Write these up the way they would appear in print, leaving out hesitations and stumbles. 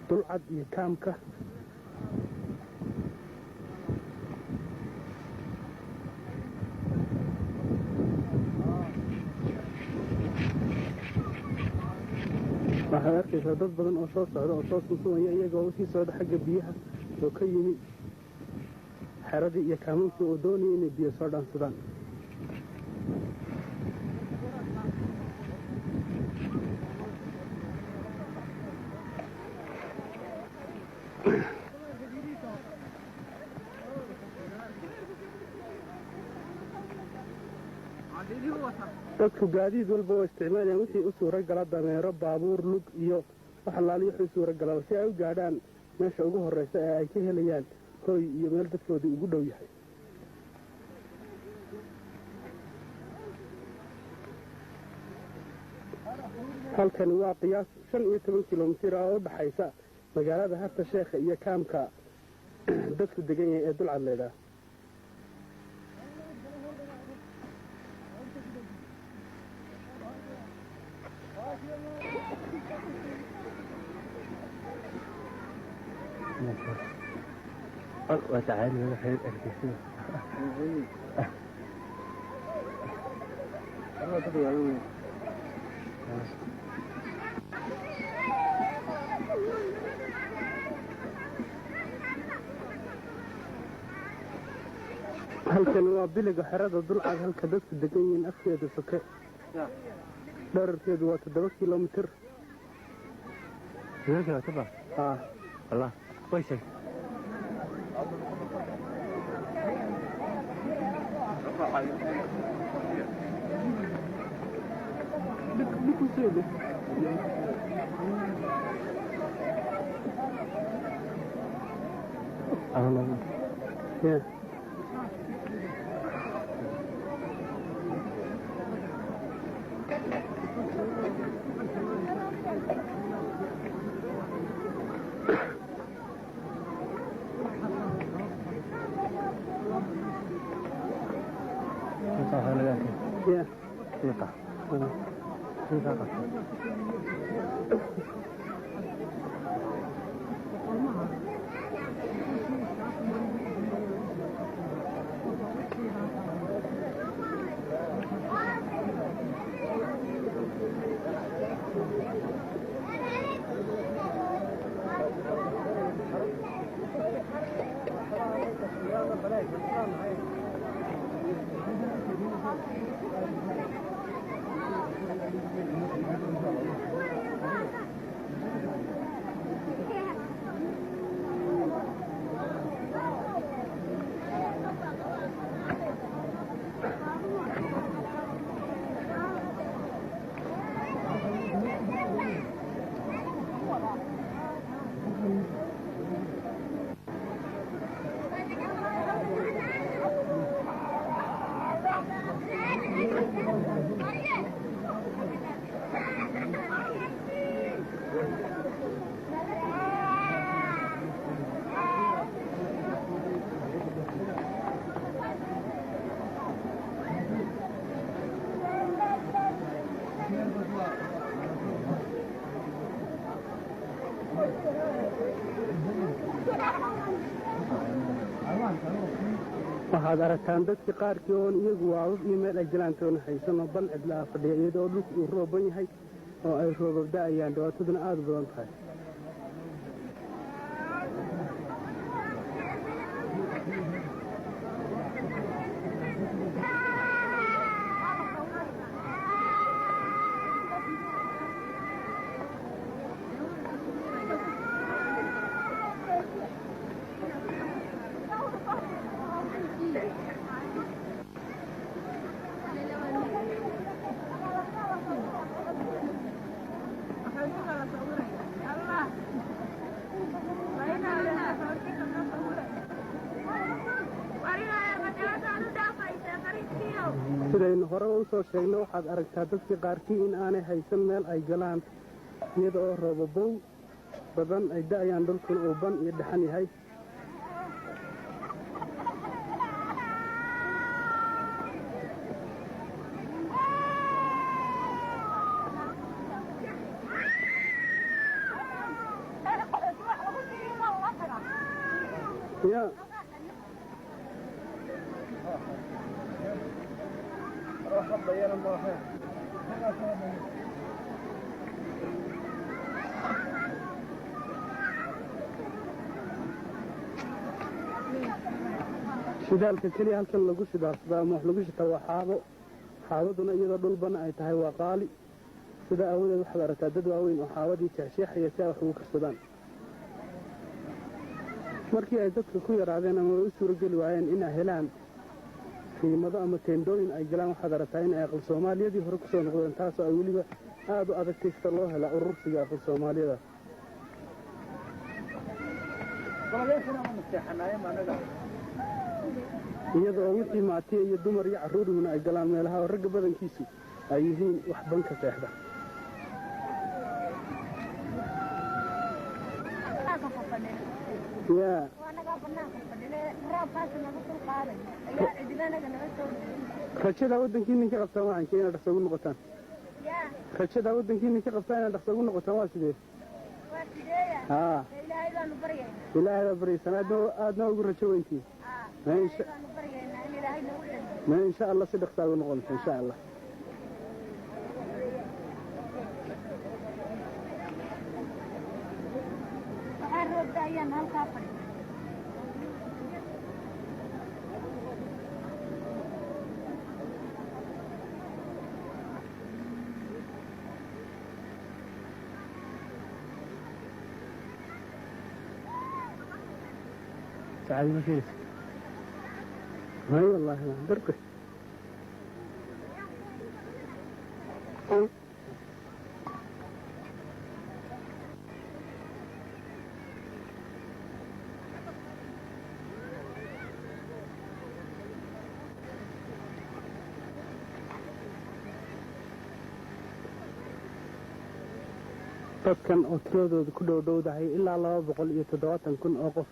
Dulcad iyo kaamka. Waxaad arkaysaa dad badan oo soo socda oo soo sunsumaya, iyagoo usii socda xagga biyaha oo ka yimi xeradii iyo kaamamkii oo doonaya inay biyo soo dhaansadaan. Dadku gaadiid walba oo isticmaalayaan wixii u suura gala, dameero, baabuur, lug iyo wax allaali wixii u suura galaba, si ay u gaadhaan meesha ugu horraysa ee ay ka helayaan hooy iyo meel dadkoodii ugu dhow yahay. Halkani waa qiyaas 15 kilomitir oo u dhaxaysa magaalada Harta Sheekha iyo kaamka dadku degan yahay ee Dulcad laydhaah. وتعالي ولا hargeysa. Halkani waa biliga xerada Dulcad, halka dadku degan yihiin afkeeda soke. Dherarkeedu waa 7 kilomitir. Haa. Allah way sheeg. Yeah. Yeah. Waxaad aragtaan dadkii qaarkii oon iyagu waabab iyo meel ay jalaantoona haysan oo ban cidla ah fadhiya, iyadoo dhulku uu rooban yahay oo ay roobab da'ayaan, dhibaataduna aada u badan tahay. Sidaynu horeba u soo sheegno, waxaad aragtaa dadkii qaarkii in aanay haysan meel ay galaan, iyada oo roobabow badan ay da'ayaan, dhulkuna uu ban iyo dhaxan yahay. Ya shidaalka keliya halkan lagu shidaalsadaa ama wax lagu shitaa waa xaabo. Xaabaduna iyadoo dhulbana ay tahay waa qaali. Sidaa aawadeed waxaad aragtaa dad waaweyn oo xaabadii jeexjeexaya si ay wax ugu karsadaan. Markii ay dadka ku yaraadeen ama ay u suurogeli waayeen in ay helaan qiimado ama teendhooyin ay galaan, waxaad aragtaa in ay aqal Soomaaliyadii hore kusoo noqdeen, taasoo ay weliba aada u adagtay sida loo helaa urursiga aqal Soomaaliyada. Iyada oo wixii maatiya iyo dumar iyo carruurihuna ay galaan meelaha oo ragga badankiisu ay yihiin wax banka seexda. Yaa rajadaa waddankiinin ka qabtaan waxaanka inaad dhaqso ugu noqotaan? Rajadaa waddankiinin ka qabtaan inaad dhaqso ugu noqotaan waa sidee? Haa, Ilaahay baa baryaysaan, aadna ugu rajo weyntiin. Ma insha Allah si dhaqsaa ugu noqonta insha Allah. Saacadii ma fiirisa? May, wallaahi darqi. Dadkan oo tiradooda ku dhowdhowdahay ilaa 270,000 oo qof,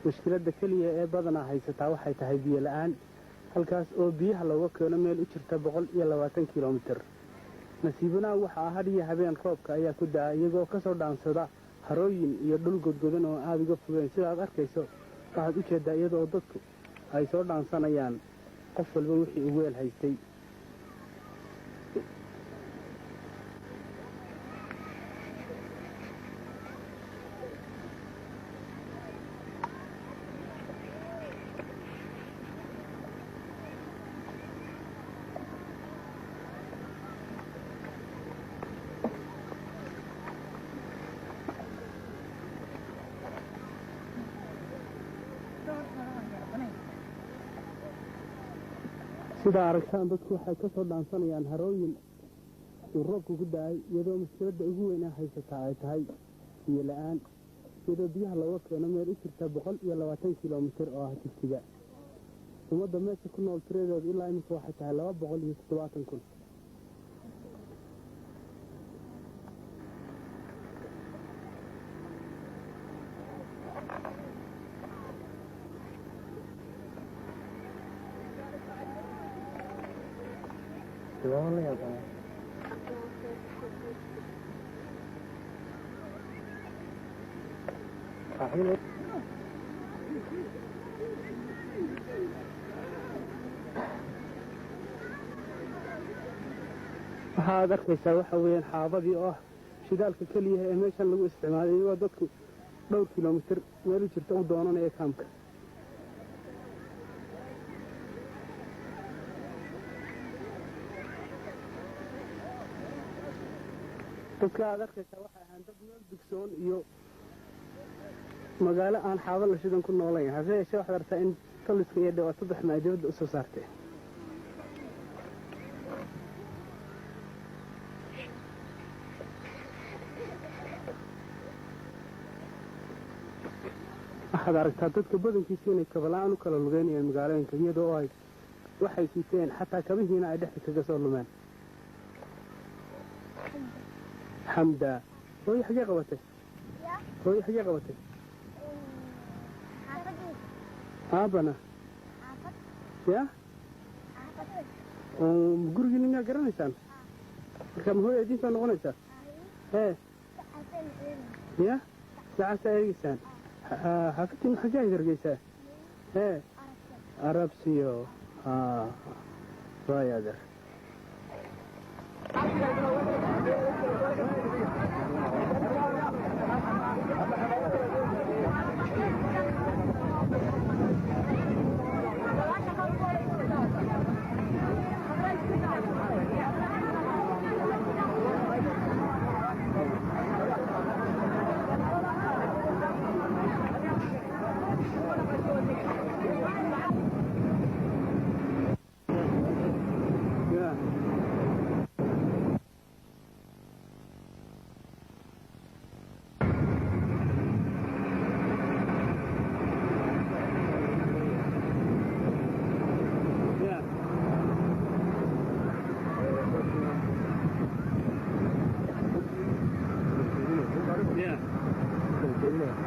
mushkiladda keliya ee badanaa haysataa waxay tahay biyo la'aan, halkaas oo biyaha looga keeno meel u jirta 120 kilomitir. Nasiibanaha waxa ah hadhiyo habeen roobka ayaa ku da'a, iyagoo ka soo dhaansada harooyin iyo dhul godgodan oo aada uga fogeen. Sidaad arkayso, waxaad u jeeddaa iyada oo dadku ay soo dhaansanayaan qof walba wixii uu weel haystay. Sidaa aragtaan, dadku waxay ka soo dhaansanayaan harooyin uu roobku ku da'ay, iyadoo mushkiladda ugu weyn ee haysataa ay tahay biyo la'aan, iyadoo biyaha looga keeno meel u jirta 120 kilomitir oo ah Jigjiga. Ummadda meesha ku nool tiradooda ilaa iminka waxay tahay 270,000. Waan la yaabanaa. Waxaad arkaysaa waxa weeyaan xaabadii oo ah shidaalka keliya ee meeshan lagu isticmaalay, iyagoo dadku dhowr kilomitir meel u jirta u doonanaya kaamka. Dadka aad arkaysaa waxay ahaan dad meel dugsoon iyo magaalo aan xaabo la shidan ku noolayn. Hase yeeshee waxaad aragtaa in taliska iyo dhibaatada xuma ay dibadda u soo saartay. Waxaad aragtaa dadka badankiisa inay kabala'aan u kala lugeynayaan magaalooyinka, iyadoo ay waxay siteen xataa kabihiina ay dhexda kaga soo lumeen. Xamda, hooyo xagee qabatay? Hooyo xagee qabatay? Aabana ya gurigiina miyaa garanaysaan? Marka ma hooya idiin soo noqonaysaa? Ee ya sacaasaa eegeysaan. Xaafadtiin maxaa ka hargeysaa? Hee, Arabsiyo. Waay adeer. Ya. Ya. Ya.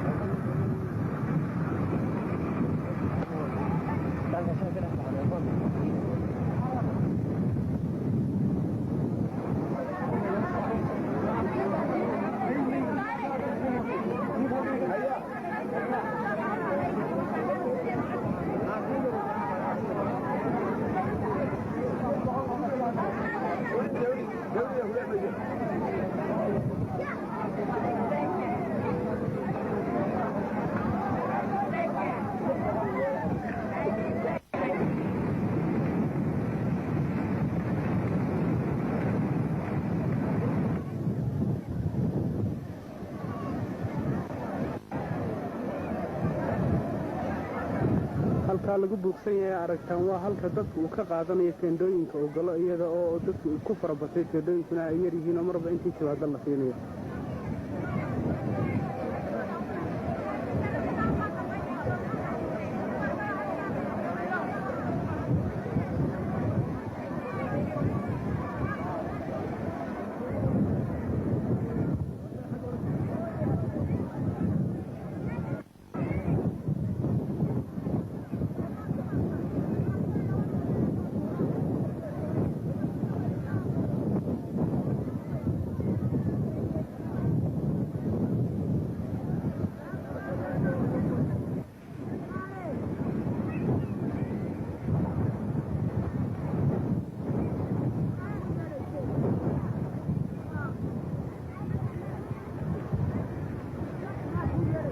Halkaa lagu buugsan yahay aragtaan waa halka dadku uu ka qaadanayo teendhooyinka uu galo, iyada oo dadku uu ku farabatay, teendhooyinkuna ay yar yihiin oo marba intii timaado la siinayo.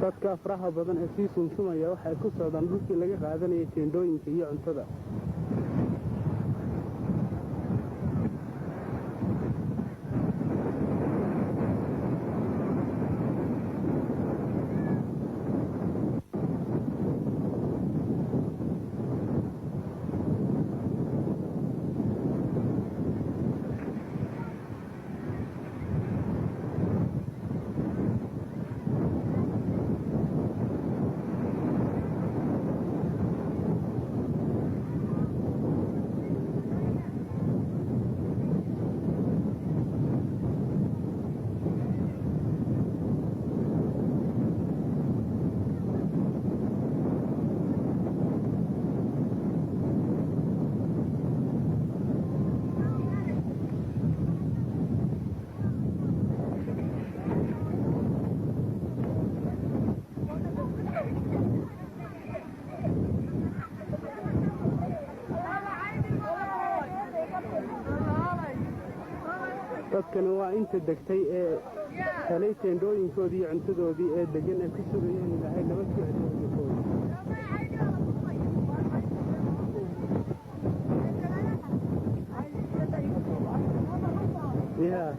Dadka faraha badan ee sii sunsumaya waxay ku socdaan dhulkii laga qaadanayay teendhooyinka iyo cuntada. Dadkani waa inta degtay ee helay teendhooyinkoodii iyo cuntadoodii ee degan ee ku sugayeen Ilaahay nabad ku celiyo waddankooda. Ya.